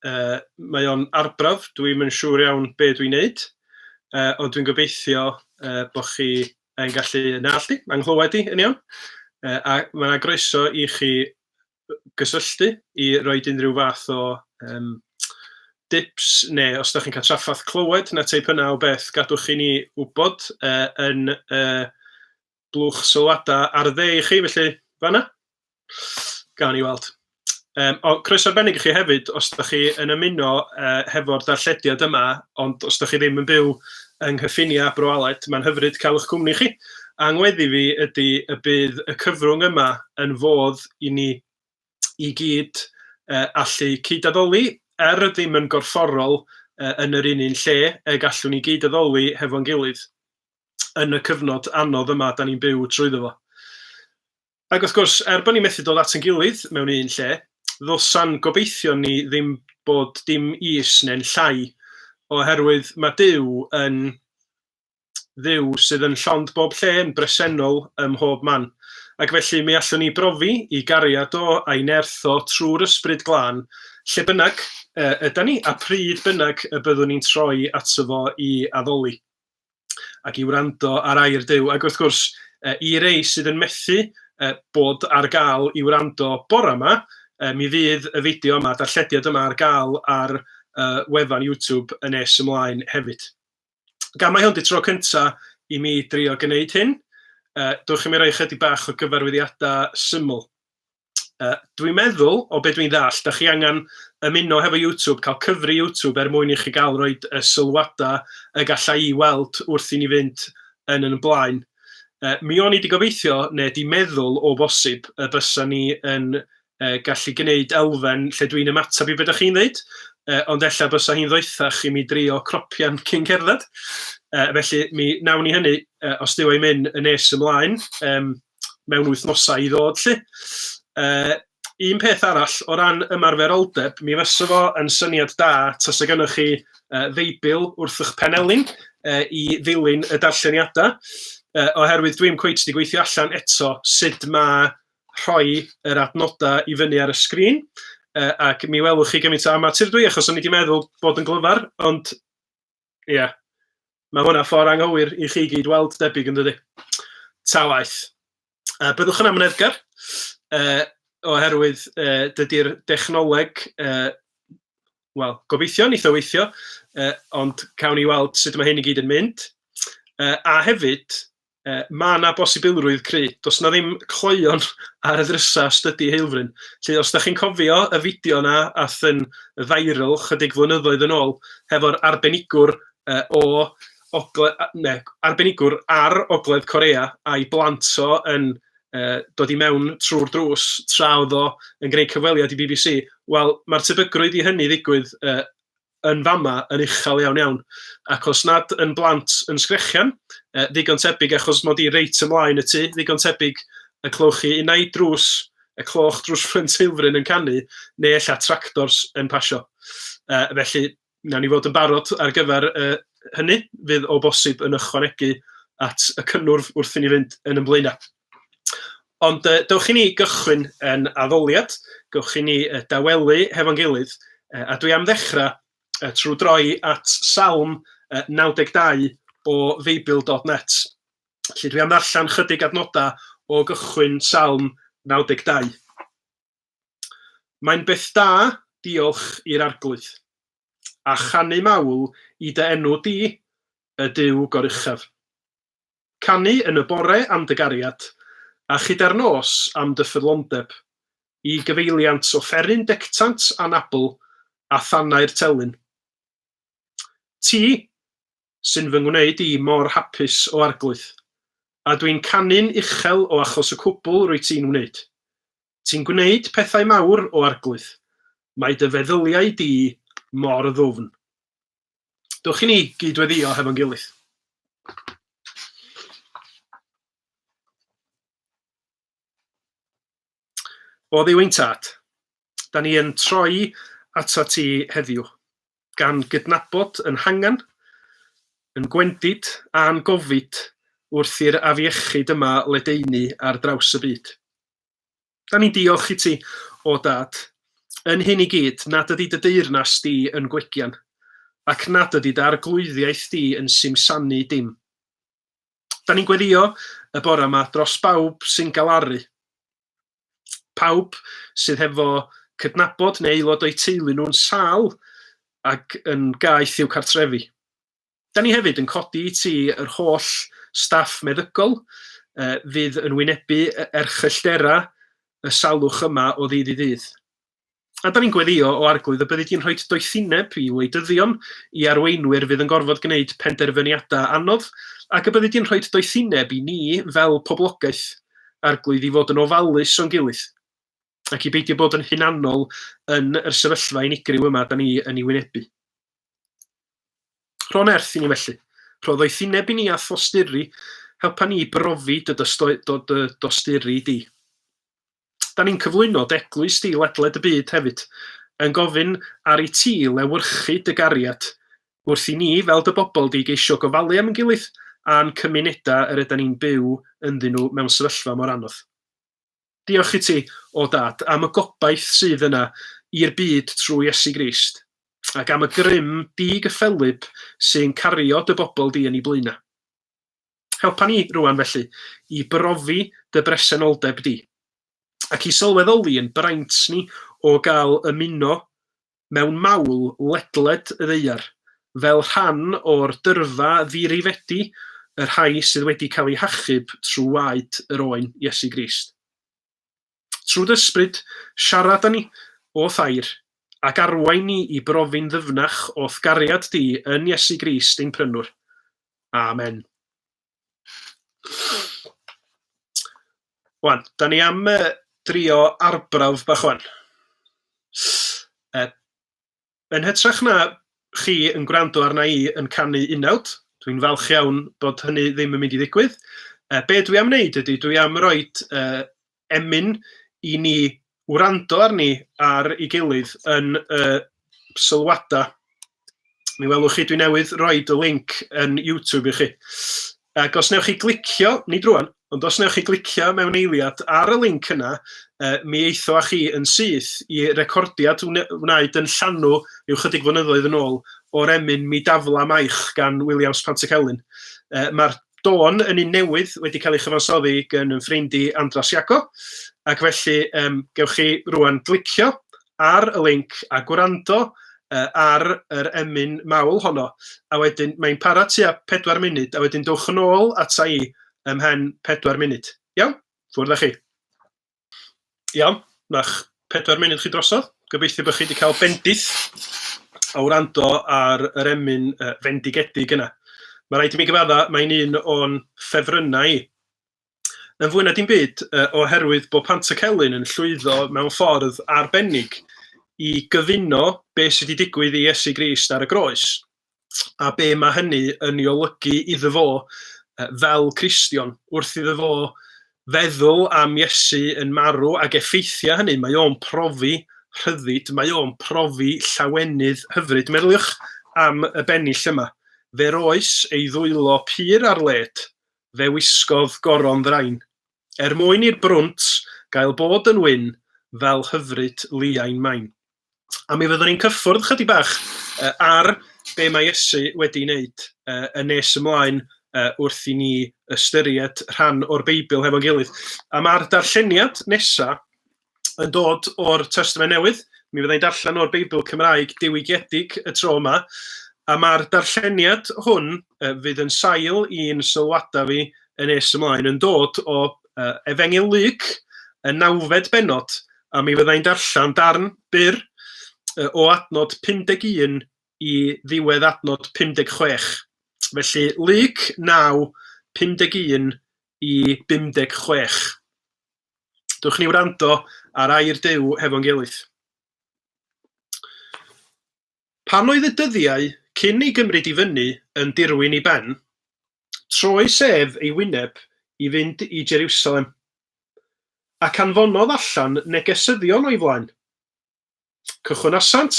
Mae o'n arbrawf, dwi'm yn siŵr iawn be dwi'n neud, ond dwi'n gobeithio bod chi yn gallu nallt i, a nghlywed i yn iawn. A mae yna groeso i chi gysylltu i roid unrhyw fath o um, dips neu os da chi'n cael trafferth clywed na teip yna o beth, gadwch i ni wybod yn blwch sylwadau ar y dde i chi, felly fanna. Gawn ni weld. Um, o, croeso arbennig i chi hefyd, os da chi yn ymuno hefo'r darllediad yma, ond os da chi ddim yn byw yng nghyffiniau Bro Aled, mae'n hyfryd cael eich cwmni chi. A ngweddi fi ydy y bydd y cyfrwng yma yn fodd i ni i gyd allu cyd-addoli, er ddim yn gorfforol yn yr un un lle, y gallwn ni gyd-addoli hefo'n gilydd yn y cyfnod anodd yma da ni'n byw trwyddo fo. Ac wrth gwrs, er bod ni'n methu dod at ein gilydd mewn un lle, ddylsa'n gobeithio ni ddim bod dim is neu'n llai, oherwydd mae Duw yn Dduw sydd yn llond bob lle, yn bresennol ym mhob man. Ac felly mi allwn ni brofi i gariad o a'i nerth o trwy'r Ysbryd Glân, lle bynnag yda ni a pryd bynnag y byddwn ni'n troi ato fo i addoli ac i wrando ar air Duw. Ac wrth gwrs, i rei sydd yn methu bod ar gael i wrando bore yma, mi fydd y fideo yma, darllediad yma ar gael ar wefan YouTube yn nes ymlaen hefyd. Gan mai hwn 'di tro cynta i mi drio gwneud hyn, dewch i mi roi chydig bach o gyfarwyddiadau syml. Dwi'n meddwl, o be dwi'n ddallt, da chi angen ymuno hefo YouTube, cael cyfri YouTube er mwyn i chi gael roed y sylwadau y galla i weld wrth i ni fynd yn yn blaen. Mi o'n i 'di gobeithio, neu 'di meddwl o bosib, y bysa ni yn gallu gwneud elfen lle dwi'n ymateb i be dach chi'n ddeud, ond ella bysa hi'n ddoethach i mi drio cropian cyn cerdded. Felly mi wnawn ni hynny, os Duw a'i myn, yn nes ymlaen, mewn wythnosau i ddod 'lly. Un peth arall, o ran ymarferoldeb, mi fysa fo yn syniad da tasa gynnoch chi Feibl wrth eich penelin i ddilyn y darlleniadau, oherwydd dwi'm cweit 'di gweithio allan eto sut ma' rhoi yr adnodau i fyny ar y sgrin, ac mi welwch chi gymaint o amatur dwi, achos o'n i 'di meddwl bod yn glyfar, ond ie, yeah, mae hwnna ffordd anghywir i chi gyd weld debyg yn dydy. Ta waeth. Byddwch yn amyneddgar, oherwydd dydy'r dechnoleg, wel, gobeithio neith o weithio, ond cawn ni weld sut mae hyn i gyd yn mynd. A hefyd, Mae 'na bosibilrwydd cry. Does 'na ddim cloeon ar y ddrysau stydi Heulfryn. Felly os da chi'n cofio y fideo 'na ath yn viral chydig flynyddoedd yn ôl hefo'r arbenigwr o ogle-, ne, arbenigwr ar Ogledd Corea a'i blant o yn dod i mewn trwy'r drws tra oedd o yn gwneud cyfweliad i BBC, wel, mae'r tebygrwydd i hynny ddigwydd yn fama yn uchel iawn iawn. Ac os nad yn blant yn sgrechian, ddigon tebyg achos mod i reit ymlaen y tŷ, ddigon tebyg y clywch chi unai drws, y cloch drws ffrynt Heulfryn yn canu, neu ella tractors yn pasio. Felly, wnawn ni fod yn barod ar gyfer hynny, fydd o bosib yn ychwanegu at y cynnwrf wrth i ni fynd yn yn blaenau. Ond dewch i ni gychwyn yn addoliad, gewch i ni dawelu hefo'n gilydd, a dwi am ddechrau trwy droi at Salm 92 o Feibl.net. Felly dwi am ddarllen chydig adnodau o gychwyn Salm 92. Mae'n beth da diolch i'r Arglwydd, a chanu mawl i dy enw di, y Duw goruchaf. Canu yn y bore am dy gariad, a chyda'r nos am dy ffyddlondeb, i gyfeiliant offeryn dectant anabl a thanau'r telyn. Ti sy'n fy ngwneud i mor hapus, O Arglwydd, a dwi'n canu'n uchel o achos y cwbl rwyt ti'n wneud. Ti'n gwneud pethau mawr, O Arglwydd, mae dy feddyliau di mor ddwfn. Dewch i ni gydweddïo hefo'n gilydd. O Dduw ein Tad, da ni yn troi atat ti heddiw, gan gydnabod yn hangen, yn gwendid a'n gofid wrth i'r afiechyd yma ledaenu ar draws y byd. Da ni'n diolch i ti, o Dad, Yn hyn i gyd, nad ydy dy deyrnas di yn gwegian, ac nad ydy dy arglwyddiaeth di yn simsanu dim. Da ni'n gweddio y bore yma dros bawb sy'n galaru. Pawb sydd hefo cydnabod neu aelod o'u teulu nhw'n sâl ac yn gaeth i'w cartrefi. Da ni hefyd yn codi i ti yr holl staff meddygol fydd yn wynebu erchyllterau y salwch yma o ddydd i ddydd. A da ni'n gweddio o Arglwydd y byddi di'n rhoi doethineb i wleidyddion, i arweinwyr fydd yn gorfod gwneud penderfyniadau anodd, ac y byddi di'n rhoi doethineb i ni fel poblogaeth, Arglwydd, i fod yn ofalus o'n gilydd, ac i beidio bod yn hunanol yn yr sefyllfa unigryw yma da ni yn ei wynebu. Rho nerth i ni felly. Rho ddoethineb i ni a thosturi, helpa ni i brofi dy dy dosturi di. Da ni'n cyflwyno dy eglwys di ledled y byd hefyd, yn gofyn ar i ti lewyrchu dy gariad wrth i ni fel dy bobl di geisio gofalu am ein gilydd a'n cymunedau yr ydan ni'n byw ynddyn nhw mewn sefyllfa mor anodd. Diolch i ti, o Dad, am y gobaith sydd yna i'r byd trwy Iesu Grist, ac am y grym di-gyffelyb sy'n cario dy bobl di yn ei blaenau. Helpa ni rwan felly i brofi dy bresenoldeb di, ac i sylweddoli yn braint ni o gael ymuno mewn mawl ledled y ddaear, fel rhan o'r dyrfa ddirifedi y rhai sydd wedi cael eu hachub trwy waed yr Oen, Iesu Grist. Trwy dy ysbryd, siarad â ni, o'th air, ac arwain ni i brofi'n ddyfnach o'th gariad di yn Iesu Grist ein Prynwr. Amen. Wan, da ni am uh, drio arbrawf bach wan. Uh, Yn hytrach na chi yn gwrando arna i yn canu unawd, dwi'n falch iawn bod hynny ddim yn mynd i ddigwydd, uh, be dwi am wneud ydy dwi am roid uh, emyn i ni wrando arni ar ei gilydd yn y uh, sylwadau. Mi welwch chi dwi newydd roid y link yn YouTube i chi. Ac os newch chi glicio, nid rwan, ond os newch chi glicio mewn eiliad ar y link yna, uh, mi eitho â chi yn syth i recordiad wnaed yn llanw rhyw chydig flynyddoedd yn ôl o'r emyn Mi Dafla Maich gan Williams Pantycelyn. Uh, Mae'r dôn yn un newydd wedi cael ei chyfansoddi gan yn ffrind i Andras Iago, ac felly um, gewch chi rwan glicio ar y link a gwrando ar yr emyn mawl honno, a wedyn mae'n para tua 4 munud, a wedyn dowch yn ôl ata i ymhen 4 munud. Iawn? Ffwrdd â chi. Iawn, ma'ch 4 munud chi drosodd. Gobeithio bod chi wedi cael bendith o wrando ar yr emyn fendigedig yna. Mae rhaid i mi gyfadda, mae'n un o'n ffefrynnau i. Yn fwy na dim byd, oherwydd bod Pantycelyn yn llwyddo mewn ffordd arbennig i gyfuno be sydd wedi digwydd i Iesu Grist ar y groes, a be mae hynny yn ei olygu iddo fo fel Cristion, wrth iddo fo feddwl am Iesu yn marw ac effeithiau hynny, mae o'n profi rhyddid, mae o'n profi llawenydd hyfryd. Meddyliwch am y bennill yma. Fe roes ei ddwylo pur ar led, Fe wisgodd goron ddrain. Er mwyn i'r brwnt gael bod yn wyn fel hyfryd liain main. A mi fyddwn ni'n cyffwrdd chydig bach ar be mae Iesu wedi wneud yn nes ymlaen wrth i ni ystyried rhan o'r Beibl hefo'n gilydd. A mae'r darlleniad nesaf yn dod o'r Testament Newydd. Mi fyddai'n darllen o'r Beibl Cymraeg diwygiedig y tro yma. A mae'r darlleniad hwn fydd yn sail i'n sylwadau fi yn nes ymlaen yn dod o Efengyl Luc, y nawfed bennod, a mi fyddai'n darllen darn byr o adnod 51 i ddiwedd adnod 56. Felly Luc 9, 51 i 56. Dewch ni wrando ar air Duw hefo'n gilydd. Pan oedd y dyddiau cyn ei gymryd i fyny yn dirwyn i ben, troes ef ei wyneb i fynd i Jeriwsalem, ac anfonodd allan negesyddion o'i flaen. Cychwynasant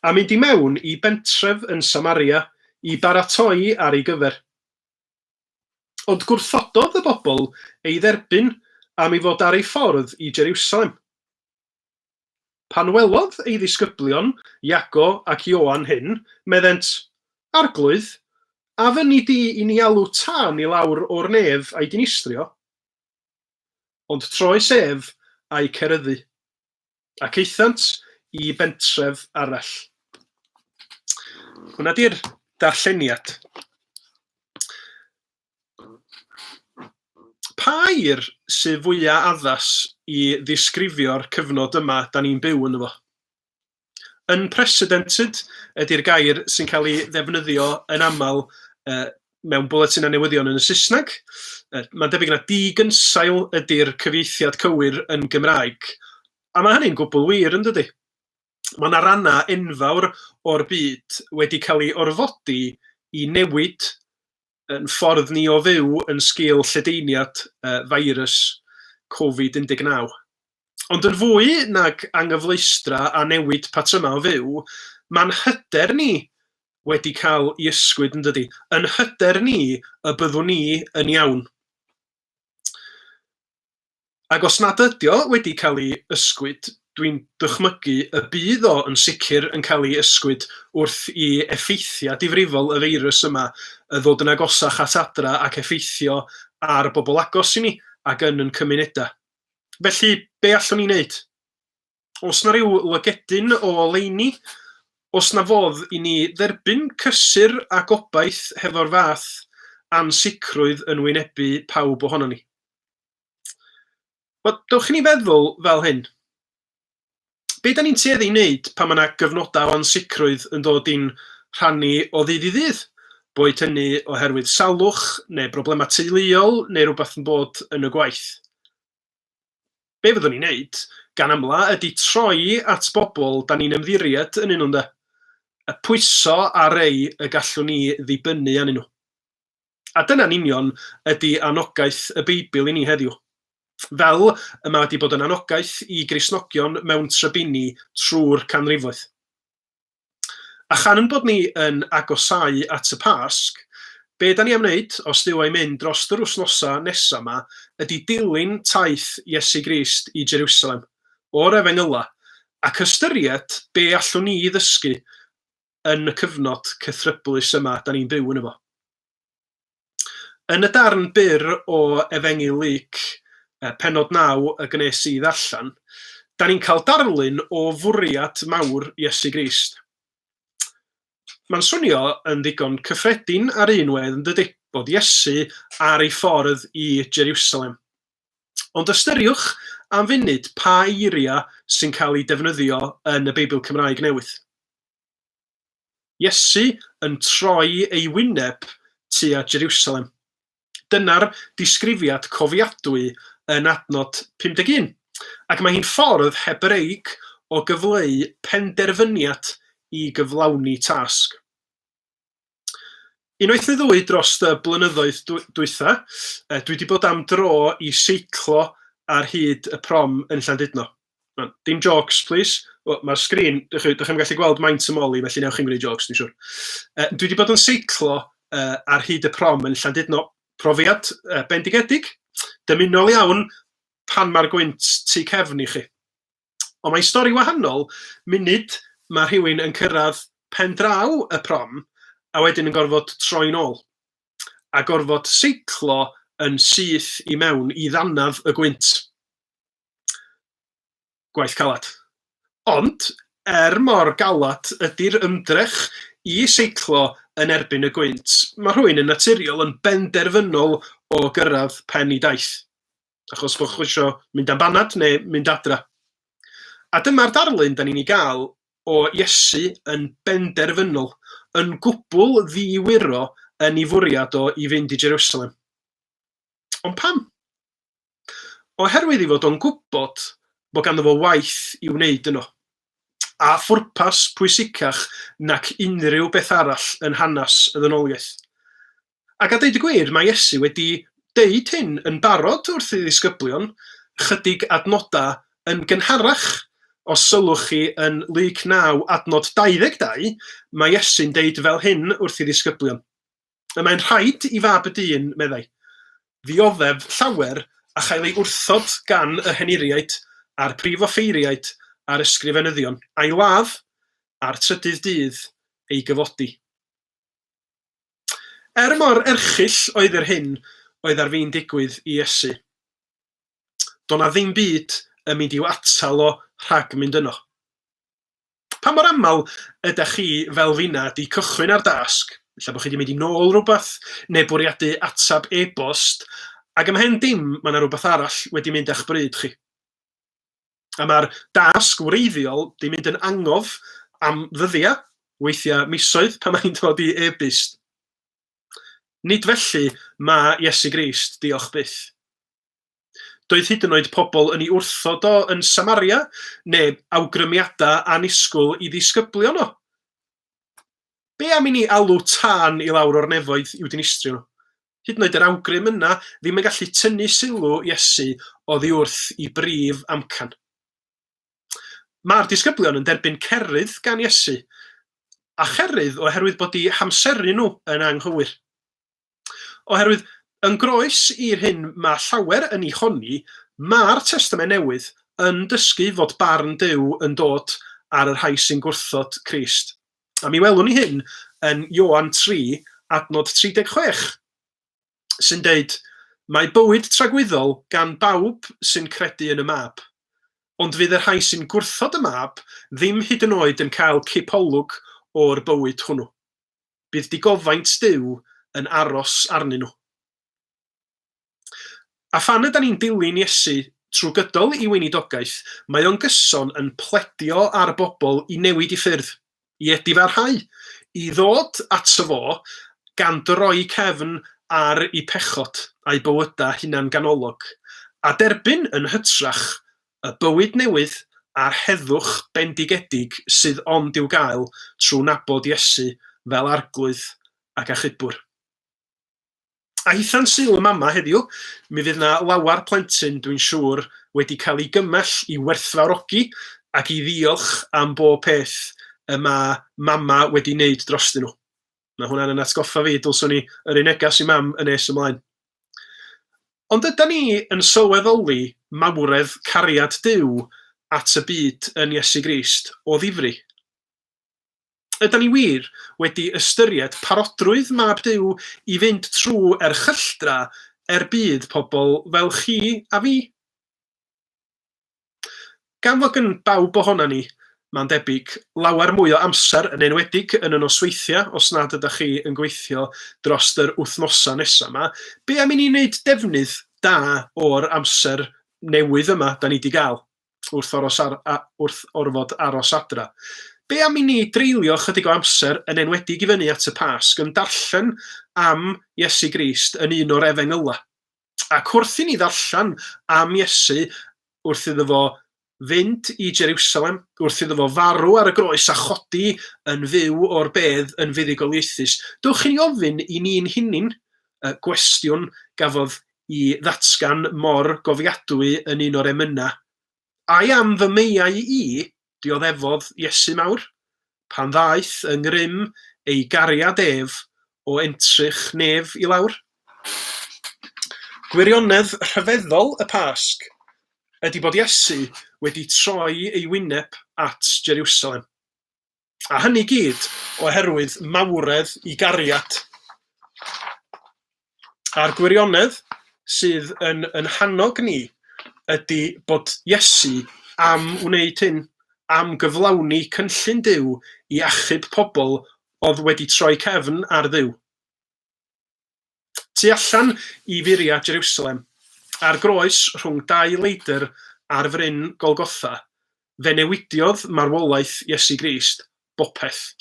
a mynd i mewn i bentref yn Samaria i baratoi ar ei gyfer. Ond gwrthododd y bobl ei dderbyn am ei fod ar ei ffordd i Jeriwsalem. Pan welodd ei ddisgyblion, Iago ac Ioan hyn, meddent, Arglwydd, a fynni di i ni alw tân i lawr o'r nef a'i dinistrio? Ond troes ef a'i ceryddu, ac aethant i bentref arall. Hwnna di'r darlleniad. Pa air sydd fwya addas i ddisgrifio'r cyfnod yma da ni'n byw ynddo fo? Unprecedented ydy'r gair sy'n cael ei ddefnyddio yn aml uh, mewn bwletinau newyddion yn y Saesneg. Uh, mae'n debyg na digynsail ydy'r cyfieithiad cywir yn Gymraeg. A mae hynny'n gwbl wir, yn dydy? Mae yna rannau enfawr o'r byd wedi cael ei orfodi i newid yn ffordd ni o fyw yn sgil lledaeniad feirws Covid-19. Ond yn fwy nag anghyfleustra a newid patrymau o fyw, mae'n hyder ni wedi cael ei ysgwyd, yn dydy? Yn hyder ni y byddwn ni yn iawn. Ac os nad ydy o wedi cael ei ysgwyd, dwi'n dychmygu y bydd o yn sicr yn cael ei ysgwyd wrth i effeithiau difrifol y feirws yma ddod yn agosach at adra ac effeithio ar bobl agos i ni ac yn yn cymunedau. Felly, be allwn ni wneud? Oes 'na ryw lygedyn o oleuni? Oes 'na fodd i ni dderbyn cysur a gobaith hefo'r fath ansicrwydd yn wynebu pawb ohonon ni? Wel, dewch i ni feddwl fel hyn. Be da ni'n tueddu i wneud pan mae yna gyfnodau o ansicrwydd yn dod i'n rhan ni o ddydd i ddydd? Boed hynny oherwydd salwch, neu broblemau teuluol, neu rhywbeth yn bod yn y gwaith. Be fyddwn ni'n wneud, gan amla, ydy troi at bobl da ni'n ymddiried ynddyn nhw, ynde? A pwyso ar rei y gallwn ni ddibynnu arnyn nhw. A dyna'n union ydy anogaeth y Beibl i ni heddiw. Fel y mae wedi bod yn anogaeth i Gristnogion mewn trybini trwy'r canrifoedd. A chan ein bod ni yn agosáu at y Pasg, be da ni am wneud, os Duw a'i mynd dros yr wythnosau nesaf yma, ydy dilyn taith Iesu Grist i Jeriwsalem, o'r Efengylau, ac ystyried be allwn ni ddysgu yn y cyfnod cythryblus yma da ni'n byw yno fo. Yn y darn byr o Efengyl Luc, pennod 9 y gwnes i ddarllen, da ni'n cael darlun o fwriad mawr Iesu Grist. Mae'n swnio yn ddigon cyffredin ar un wedd, yn dydy, bod Iesu ar ei ffordd i Jeriwsalem. Ond ystyriwch am funud pa eiriau sy'n cael eu defnyddio yn y Beibl Cymraeg Newydd. Iesu yn troi ei wyneb tua Jeriwsalem. Dyna'r disgrifiad cofiadwy yn adnod 51, ac mae hi'n ffordd Hebreig o gyfleu penderfyniad i gyflawni tasg. Unwaith neu ddwy dros y blynyddoedd dwytha, dwi 'di bod am dro i seiclo ar hyd y prom yn Llandudno. Dim jôcs, plîs. Wel, mae'r sgrin, dych chi, dych chi'm gallu gweld maint y moli, felly newch chi'm gwneud jôcs, dwi'n siŵr. Dwi 'di bod yn seiclo ar hyd y prom yn Llandudno. Profiad bendigedig, dymunol iawn pan mae'r gwynt tu cefn i chi. Ond mae'n stori wahanol munud mae rhywun yn cyrraedd pen draw y prom a wedyn yn gorfod troi'n ôl a gorfod seiclo yn syth i mewn i ddannadd y gwynt. Gwaith calad. Ond, er mor galad ydy'r ymdrech i seiclo yn erbyn y gwynt, mae rhywun yn naturiol yn benderfynol o gyrraedd pen ei daith. Achos bod chi isio mynd am banad neu mynd adra. A dyma'r darlun da ni'n ei gael o Iesu yn benderfynol, yn gwbl ddi-wyro yn ei fwriad o i fynd i Jerusalem. Ond pam? Oherwydd ei fod o'n gwybod bod ganddo fo waith i'w wneud yno, a phwrpas pwysicach nac unrhyw beth arall yn hanes y ddynoliaeth. Ac a deud y gwir, mae Iesu wedi deud hyn yn barod wrth ei ddisgyblion chydig adnodau yn gynharach. Os sylwch chi yn Luc 9 adnod 22, mae Iesu'n deud fel hyn wrth ei ddisgyblion. Y mae'n rhaid i fab y dyn, meddai, ddioddef llawer a chael ei wrthod gan yr henuriaid a'r prif offeiriaid a'r ysgrifenyddion, a'i ladd, a'r trydydd dydd ei gyfodi. Er mor erchyll oedd yr hyn oedd ar fin digwydd i Iesu, do' 'na ddim byd yn mynd i'w atal o rhag mynd yno. Pa mor aml ydach chi fel finna 'di cychwyn ar dasg, ella bod chi 'di mynd i nôl rhywbeth, neu bwriadu ateb e-bost, ac ymhen dim mae 'na rhywbeth arall wedi mynd â'ch bryd chi. A mae'r dasg wreiddiol 'di mynd yn angof am ddyddiau, weithiau misoedd, pan mae hi'n dod i e-byst. Nid felly mae Iesu Grist, diolch byth. Doedd hyd yn oed pobl yn ei wrthod o yn Samaria, neu awgrymiadau annisgwyl i ddisgyblion o. Be am i ni alw tân i lawr o'r nefoedd i'w dinistrio nhw? Hyd yn oed yr awgrym yna ddim yn gallu tynnu sylw Iesu oddi wrth i brif amcan. Mae'r disgyblion yn derbyn cerydd gan Iesu, a cherydd oherwydd bod eu hamseru nhw yn anghywir. Oherwydd, yn groes i'r hyn mae llawer yn ei honni, mae'r Testament Newydd yn dysgu fod barn Duw yn dod ar y rhai sy'n gwrthod Crist. A mi welwn ni hyn yn Ioan 3, adnod 36, sy'n deud, Mae bywyd tragwyddol gan bawb sy'n credu yn y Mab, ond fydd y rhai sy'n gwrthod y Mab ddim hyd yn oed yn cael cipolwg o'r bywyd hwnnw. Bydd digofaint Duw yn aros arnyn nhw. A phan ydan ni'n dilyn Iesu trwy gydol ei weinidogaeth, mae o'n gyson yn pledio ar bobl i newid eu ffyrdd, i edifarhau, i ddod ato fo gan droi cefn ar eu pechod a'u bywydau hunan-ganolog, a derbyn yn hytrach y bywyd newydd a'r heddwch bendigedig sydd ond i'w gael trwy nabod Iesu fel Arglwydd ac Achubwr. A hitha'n Sul y Mama heddiw, mi fydd 'na lawar plentyn dwi'n siŵr wedi cael ei gymell i werthfawrogi ac i ddiolch am bob peth y mae mama wedi wneud drostyn nhw. Mae hwnna'n yn atgoffa fi, dylswn i yrru negas i mam yn nes ymlaen. Ond ydan ni yn sylweddoli mawredd cariad Duw at y byd yn Iesu Grist o ddifri? Ydan ni wir wedi ystyried parodrwydd Mab Duw i fynd trwy erchylltra er budd pobl fel chi a fi? Gan fod gan bawb ohona ni, mae'n debyg, lawer mwy o amser, yn enwedig yn y nosweithiau, os nad ydych chi yn gweithio dros yr wythnosau nesaf yma, be am i ni wneud defnydd da o'r amser newydd yma da ni wedi gael wrth, oros ar, a, wrth orfod aros adra? Be am i ni dreulio chydig o amser, yn enwedig i fyny at y Pasg, yn darllen am Iesu Grist yn un o'r efengylau? Ac wrth i ni ddarllen am Iesu, wrth iddo fo fynd i Jeriwsalem, wrth iddo fo farw ar y groes a chodi yn fyw o'r bedd yn fuddugoliaethus, dewch i ni ofyn i ni'n hunin y gwestiwn gafodd i ddatgan mor gofiadwy yn un o'r emynau, Ai am fy meiau i dioddefodd Iesu mawr, pan ddaeth yng ngrym ei gariad ef o entrych nef i lawr? Gwirionedd rhyfeddol y Pasg ydy bod Iesu wedi troi ei wyneb at Jeriwsalem. A hynny gyd oherwydd mawredd i gariad. A'r gwirionedd sydd yn yn hannog ni ydy bod Iesu am wneud hyn, am gyflawni cynllun Duw i achub pobl oedd wedi troi cefn ar Dduw. Tu allan i furiau Jeriwsalem, ar groes rhwng dau leidr ar fryn Golgotha, fe newidiodd marwolaeth Iesu Grist bopeth.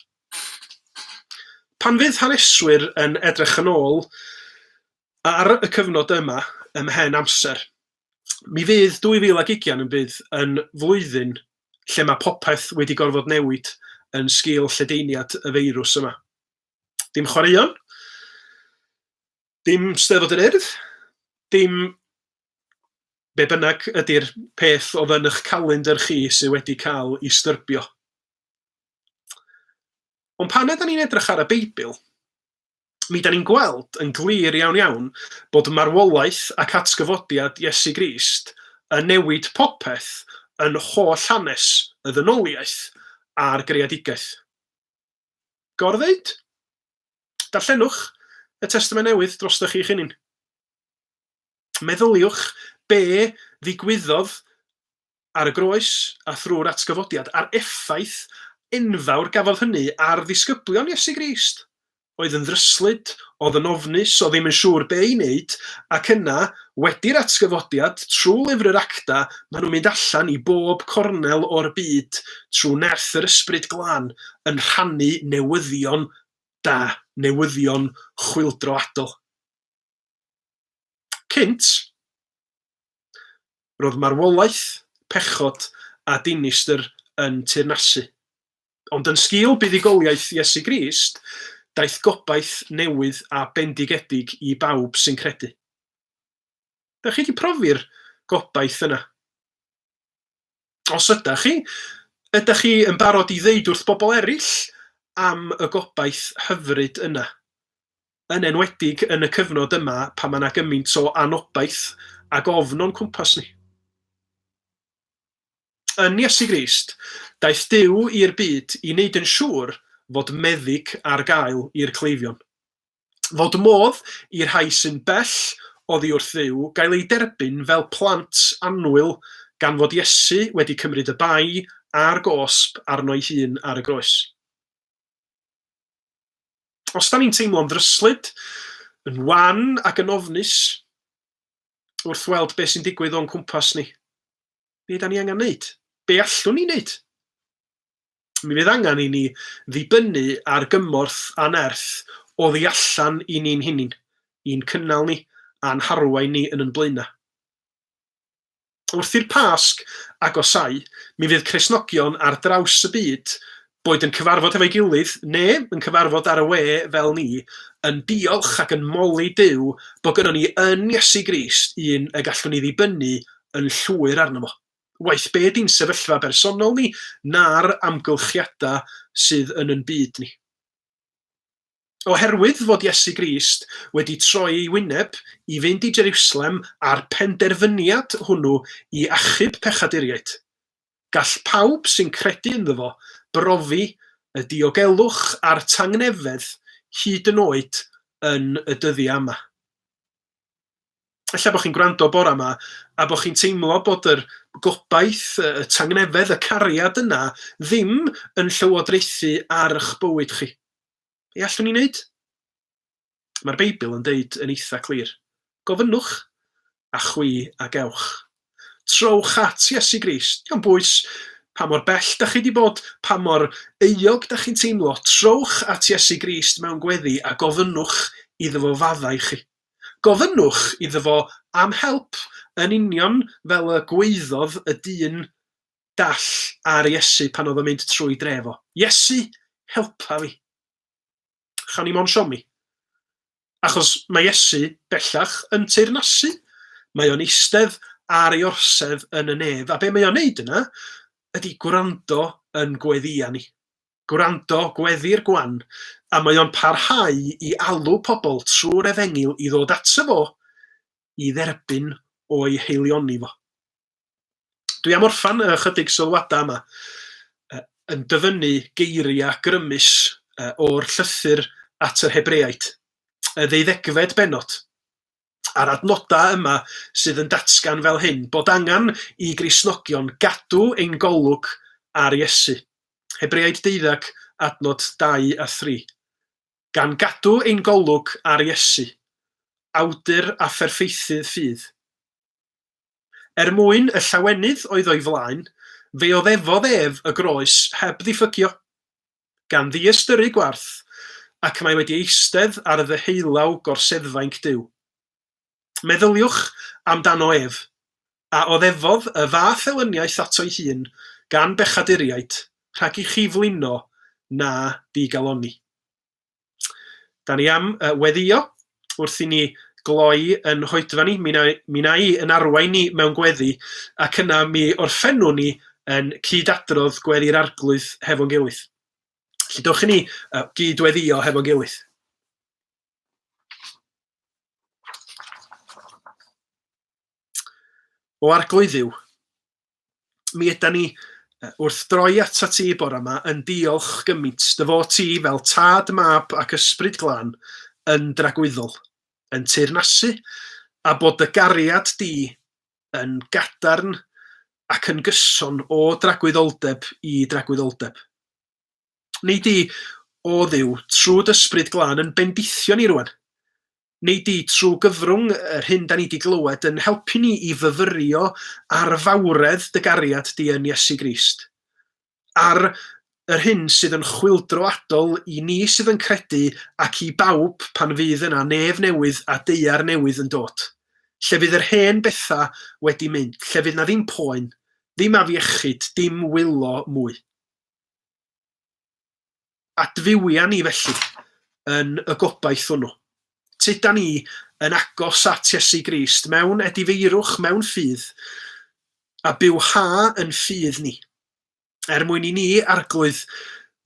Pan fydd haneswyr yn edrych yn ôl ar y cyfnod yma ymhen amser, mi fydd 2020 yn bydd yn flwyddyn lle mae popeth wedi gorfod newid yn sgil lledaeniad y feirws yma. Dim chwaraeon, dim Steddfod yr Urdd, dim be bynnag ydy'r peth oedd yn eich calendr chi sydd wedi cael ei styrbio. Ond pan ydyn ni'n edrych ar y Beibl, mi da ni'n gweld yn glir iawn iawn bod marwolaeth ac atgyfodiad Iesu Grist yn newid popeth. yn holl hanes y ddynoliaeth a'r greadigaeth. Gor-ddeud? Darllenwch y Testament Newydd drostoch chi'ch hunin. Meddyliwch be ddigwyddodd ar y groes a thrwy'r atgyfodiad, a'r effaith enfawr gafodd hynny ar ddisgyblion Iesu Grist, oedd yn ddryslyd, oedd yn ofnus, oedd ddim yn siŵr be i wneud, ac yna, wedi'r atgyfodiad, trwy lyfr yr Actau, maen nhw'n mynd allan i bob cornel o'r byd trwy nerth yr Ysbryd Glân yn rhannu newyddion da, newyddion chwyldroadol. Cynt, roedd marwolaeth, pechod a dinistr yn teyrnasu. Ond yn sgil buddugoliaeth Iesu Grist, daeth gobaith newydd a bendigedig i bawb sy'n credu. Dach chi wedi profi'r gobaith yna? Os ydach chi, ydach chi yn barod i ddeud wrth bobl eraill am y gobaith hyfryd yna? Yn enwedig yn y cyfnod yma pan mae yna gymaint o anobaith ac ofn o'n cwmpas ni. Yn Iesu Grist, daeth Duw i'r byd i wneud yn siŵr fod meddyg ar gael i'r cleifion. Fod modd i'r rhai sy'n bell oddi wrth Dduw gael eu derbyn fel plant annwyl gan fod Iesu wedi cymryd y bai a'r gosb arno'i hun ar y groes. Os da ni'n teimlo'n ddryslyd, yn wan ac yn ofnus wrth weld beth sy'n digwydd o'n cwmpas ni, be da ni angen wneud? Be allwn ni wneud? Mi fydd angen i ni ddibynnu ar gymorth a nerth oddi allan i ni'n hunin, i'n cynnal ni a'n harwain ni yn yn blaenau. Wrth i'r Pasg agosáu, mi fydd Cristnogion ar draws y byd, boed yn cyfarfod hefo'i gilydd neu yn cyfarfod ar y we fel ni, yn diolch ac yn moli Duw bod gynnon ni yn Iesu Grist un y gallwn ni ddibynnu yn llwyr arno fo. Waeth be di'n sefyllfa bersonol ni na'r amgylchiadau sydd yn yn byd ni. Oherwydd fod Iesu Grist wedi troi ei wyneb i fynd i Jeriwslem a'r penderfyniad hwnnw i achub pechaduriaid, gall pawb sy'n credu ynddo fo brofi y diogelwch a'r tangnefedd hyd yn oed yn y dyddiau yma. Ella bod chi'n gwrando bore yma a bod chi'n teimlo bod yr gobaith, y tangnefedd, y cariad yna ddim yn llywodraethu ar eich bywyd chi. Be allwn ni wneud? Mae'r Beibl yn deud yn eitha clir. Gofynnwch, a chwi a gewch. Trowch at Iesu Grist. Dio'm bwys pa mor bell da chi wedi bod, pa mor euog da chi'n teimlo, trowch at Iesu Grist mewn gweddi a gofynnwch iddo fo faddau chi. Gofynnwch iddo fo am help yn union fel y gwaeddodd y dyn dall ar Iesu pan oedd o'n mynd trwy dref o. Iesu, helpa fi. Chawn ni mo'n siomi. Achos mae Iesu bellach yn teyrnasu. Mae o'n eistedd ar ei orsedd yn y nef. A be mae o'n neud yna ydy gwrando yn gweddïa ni. Gwrando gweddi'r gwan, a mae o'n parhau i alw pobl trwy'r efengyl i ddod ato fo i dderbyn o'i haelioni fo. Dwi am orffan y chydig sylwadau yma yn dyfynnu geiriau grymus o'r llythyr at yr Hebreaid, y ddeuddegfed bennod, a'r adnodau yma sydd yn datgan fel hyn, bod angen i Gristnogion gadw ein golwg ar Iesu. Hebreaid 12, adnod 2 a 3. Gan gadw ein golwg ar Iesu, awdur a pherffeithydd ffydd. Er mwyn y llawenydd oedd o'i flaen, fe oddefodd ef y groes heb ddiffygio, gan ddiystyru gwarth, ac mae wedi eistedd ar ddeheulaw gorseddfainc Duw. Meddyliwch amdano ef, a oddefodd y fath elyniaeth ato'i hun gan bechaduriaid, rhag i chi flino na digalonni. Da ni am weddïo wrth i ni gloi yn hoedfa ni. Mi na, mi na i yn arwain ni mewn gweddi, ac yna mi orffennwn ni yn cyd-adrodd gweddi'r Arglwydd hefo'n gilydd. Felly dewch i ni gyd-weddïo hefo'n gilydd. O Arglwydd Dduw, Mi yda ni wrth droi atat ti bore yma yn diolch gymaint dy fod ti fel Tad, Mab ac Ysbryd Glân yn dragwyddol, yn teyrnasu, a bod dy gariad di yn gadarn ac yn gyson o dragwyddoldeb i dragwyddoldeb. Nei di, o Dduw, trwy d'Ysbryd Glân yn bendithio ni rwan. Nei di, trwy gyfrwng yr hyn da ni di glywed, yn helpu ni i fyfyrio ar fawredd dy gariad di yn Iesu Grist. Ar yr hyn sydd yn chwyldroadol i ni sydd yn credu ac i bawb pan fydd yna nef newydd a daear newydd yn dod, lle fydd yr hen bethau wedi mynd, lle fydd 'na ddim poen, ddim afiechyd, dim wylo mwy. Adfywia ni felly yn y gobaith hwnnw. Tydan ni yn agos at Iesu Grist mewn edifeirwch, mewn ffydd, a bywha yn ffydd ni, er mwyn i ni, Arglwydd,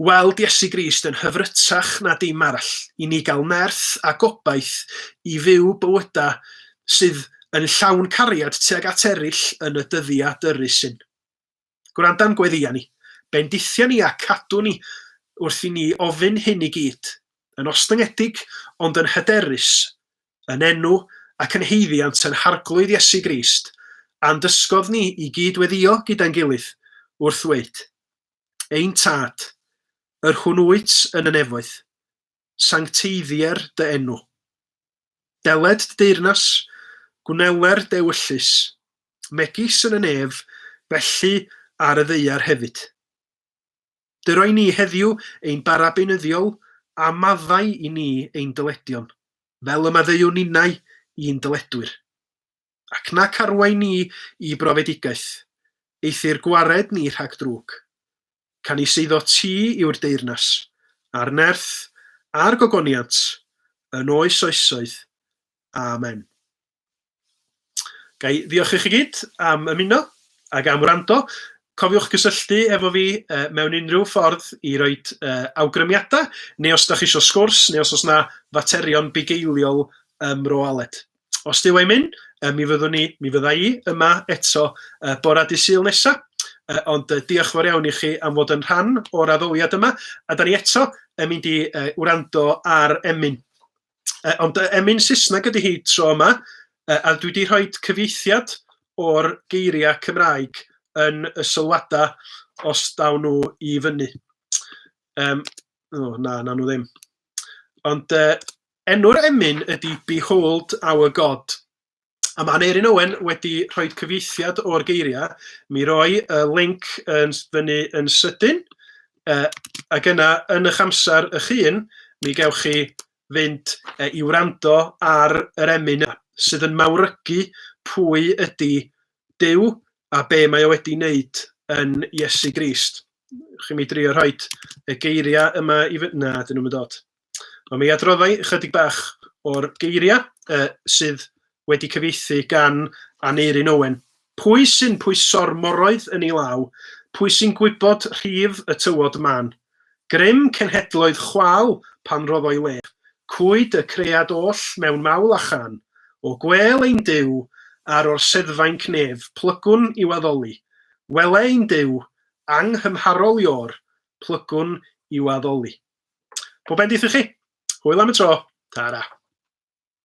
weld Iesu Grist yn hyfrytach na dim arall, i ni gael nerth a gobaith i fyw bywydau sydd yn llawn cariad tuag at eraill yn y dyddiau dyrys hyn. Gwranda'n gweddïau ni, bendithia ni a cadw ni wrth i ni ofyn hyn i gyd, yn ostyngedig ond yn hyderus, yn enw ac yn haeddiant ein Harglwydd Iesu Grist, a'n dysgodd ni i gyd weddïo gyda'n gilydd wrth ddweud, Ein Tad, yr hwn wyt yn y nefoedd, sancteiddier dy enw. Deled dy deyrnas, gwneler d'ewyllys, megis yn y nef, felly ar y ddaear hefyd. Dyro i ni heddiw ein bara beunyddiol, a maddau i ni ein dyledion, fel y maddeuwn ninnau i'n dyledwyr. Ac nac arwain ni i brofedigaeth, eithr gwared ni rhag drwg. Canys eiddo ti yw'r deyrnas, a'r nerth, a'r gogoniant, yn oes oesoedd. Amen. Ga i ddiolch i chi gyd am ymuno ac am wrando. Cofiwch gysylltu efo fi mewn unrhyw ffordd i roi awgrymiadau, neu os da chi eisiau sgwrs, neu os oes 'na faterion bugeiliol ym Mro Aled. Os Duw ei myn, mi fyddwn ni, mi fydda i yma eto bora dydd Sul nesa. Ond diolch fawr iawn i chi am fod yn rhan o'r addoliad yma, a da ni eto yn mynd i wrando ar emyn. Ond emyn Saesneg ydy hi tro yma, a dwi wedi rhoi cyfieithiad o'r geiriau Cymraeg yn y sylwadau os daw nhw i fyny. Um, oh, na, na nhw ddim. Ond enw'r emyn ydy Behold Our God. A mae Aneurin Owen wedi rhoi cyfieithiad o'r geiriau. Mi roi y link yn fyny yn sydyn. Ac yna, yn eich amser eich hun, mi gewch chi fynd i wrando ar yr emyn yma, sydd yn mawrygu pwy ydy Duw a be mae o wedi wneud yn Iesu Grist. Chi mi drio rhoi y geiriau yma i fy... Na, dyn nhw'n dod. Ond mi adroddai ychydig bach o'r geiriau sydd wedi cyfieithu gan Aneurin Owen. Pwy sy'n pwyso'r moroedd yn ei law? Pwy sy'n gwybod rhif y tywod mân? Grym cenhedloedd chwâl pan roddo'i lef, Cwyd y cread oll mewn mawl a chân. O gwêl ein Duw ar orseddfainc nef, Plygwn i'w addoli. Wele ein Duw, anghymharol iôr, Plygwn i'w addoli. Pob bendith i chi. Hwyl am y tro. Ta-ra.